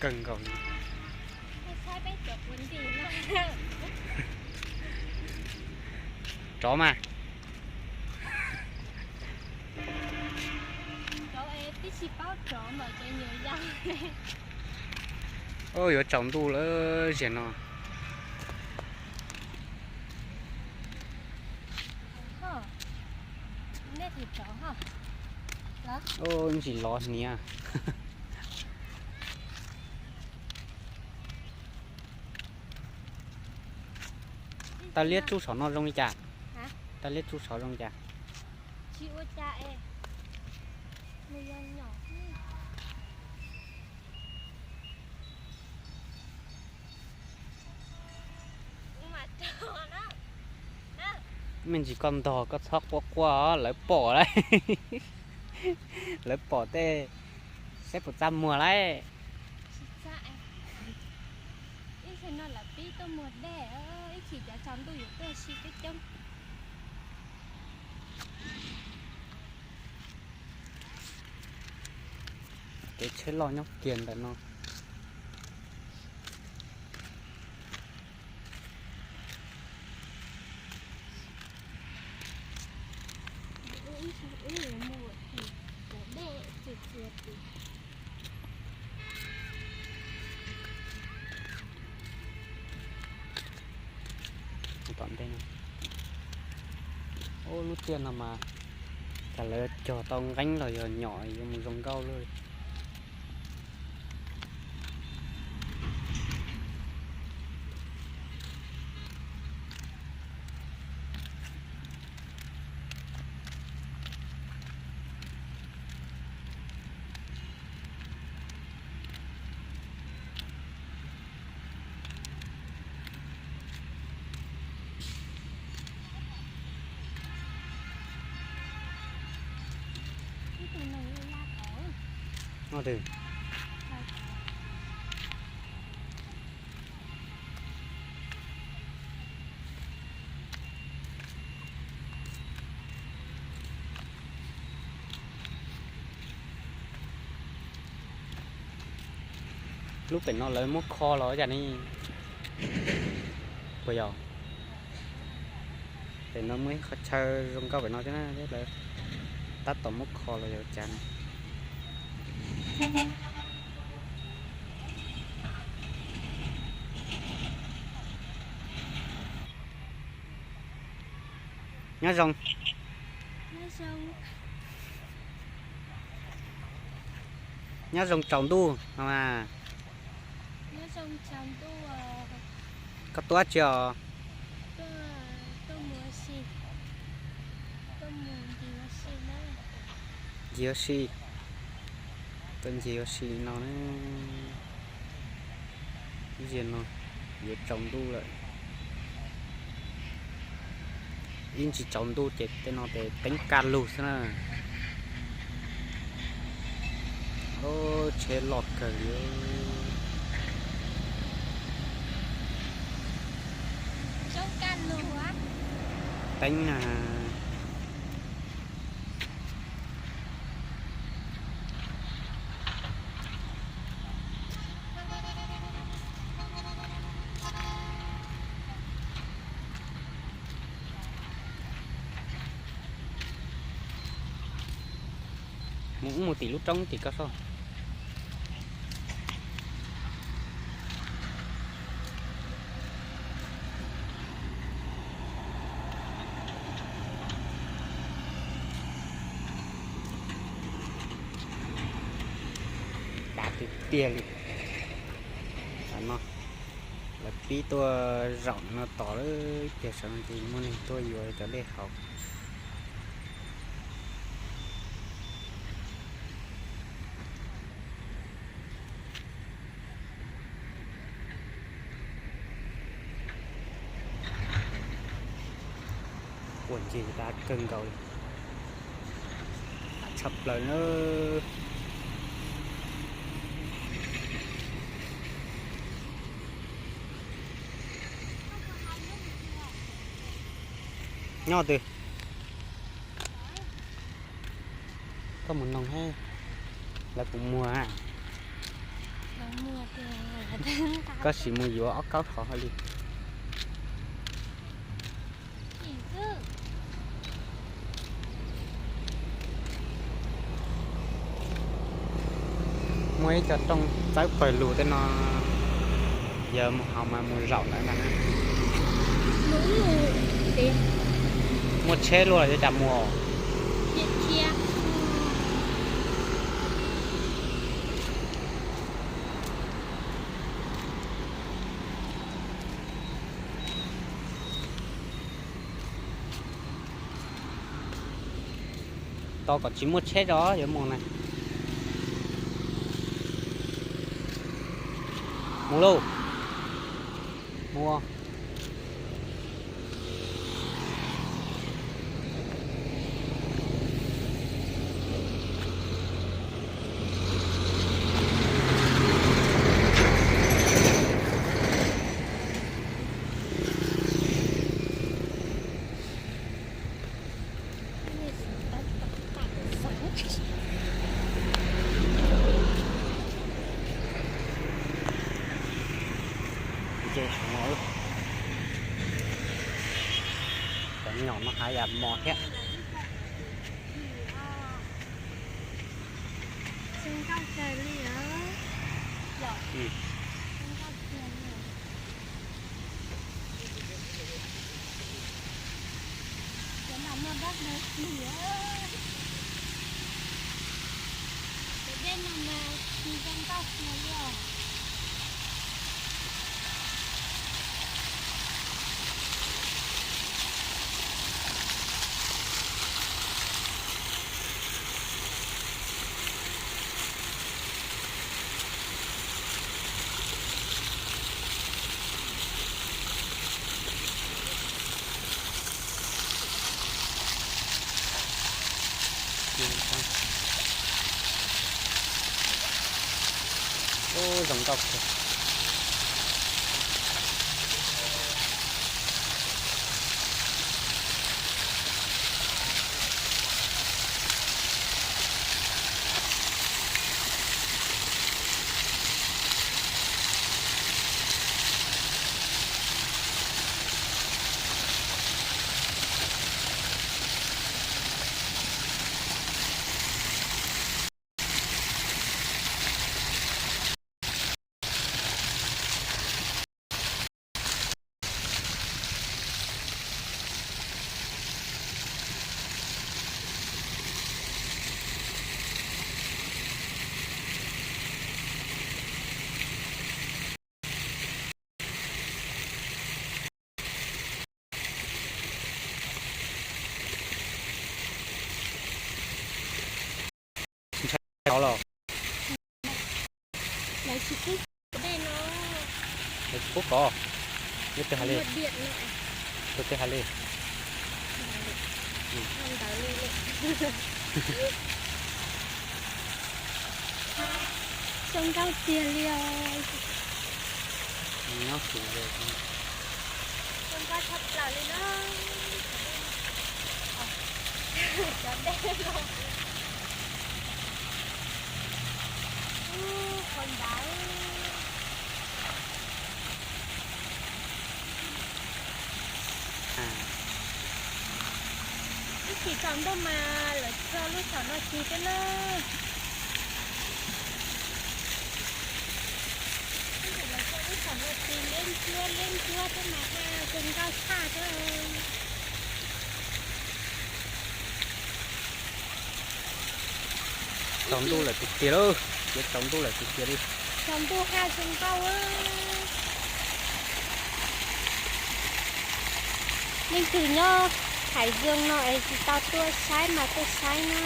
kawg nkaus li. Tsov mas. Yuav tsaus ntuj lawm ziag no. Ntsis lov hniav. Tau liab tsuj saum no zoo li cas? Tau liab tsuj saum zoo li cas? Me ntsis koj ntog koj txhob quaj quaj, lawv pom lawm. Lawv pom tej saib puas txaj muag lawm. Ib txhia no lawv pib tuaj muag dej, ib chim cov tsaus ntuj yuav tuaj si coob coob. Kev tsheb loj nyob kiag ntawm no. Tom ntej no, lub tiaj no mas cas lawv cog tau nqeeb los yog nyom yuav mus zoo nkauj lawm. Lub pem no lawv muab kho los cas ne? Puas yog? Pem no muaj ib qhov chaw zoo nkauj pem no thiab na, lawv tab tom muab kho los yog cas na. Nyob zoo. Nyob zoo tsaus ntuj no mas. Koj tuaj dab tsi os? Ncig ua si. Tuaj ncig ua si no na. Ib zaug no yuav tsaus ntuj lawm. Ib ntsis tsaus ntuj ces tej no ces teeb kaj lug xwb na. Tsheb loj kawg li. Teeb na. Mus ub mus tim lub roob tim koj soj. Dav tiag tiag li. Tam no lawv pib tuaj zaum no tos lawm, tiag saum no ces muaj neeg tuaj yuav cov dej haus. Ua ncig dav kawg nkaus li, dav tshaj plaws na. Nyob twg? Koj mus noog thiab, lawv kuv muag. Koj sim mus yuav ob kaub hov hauj lwm. Muaj ib co rooj txawb pawg lug tej no, yog mus haus mas mus zaum ntawd ntag na. Muaj tsheb luaj los yuav cas mus. Tos kom tsis muaj tsheb tso yuav mus na. Mus lauj. Mus. Ces saum no, cov nyom no hav yam mos thiab. Ub, zoo nkauj kawg. Ntshai los? Lawv tsis pub kov. Nyob twg hais li? Tus twg hais li? Zoo nkauj tiag li os. Nyob xwb zoo nkauj tshaj plaws li na. Cov dej no, ub, qhov ntawd. Ib chim tsaus ntuj mas lawv tso lub saum no tsis thiab na. Lawv tso lub saum no tsis liab ntsuab liab ntsuab thiab mas ha zoo nkauj tshaj thiab. Tsaus ntuj lawm tiag tiag lauj, yuav tsaus ntuj lawm tiag tiag li. Tsaus ntuj ha zoo nkauj. Leej twg nyob Hải Dương no es tsis tau tuaj saib mas tuaj saib na.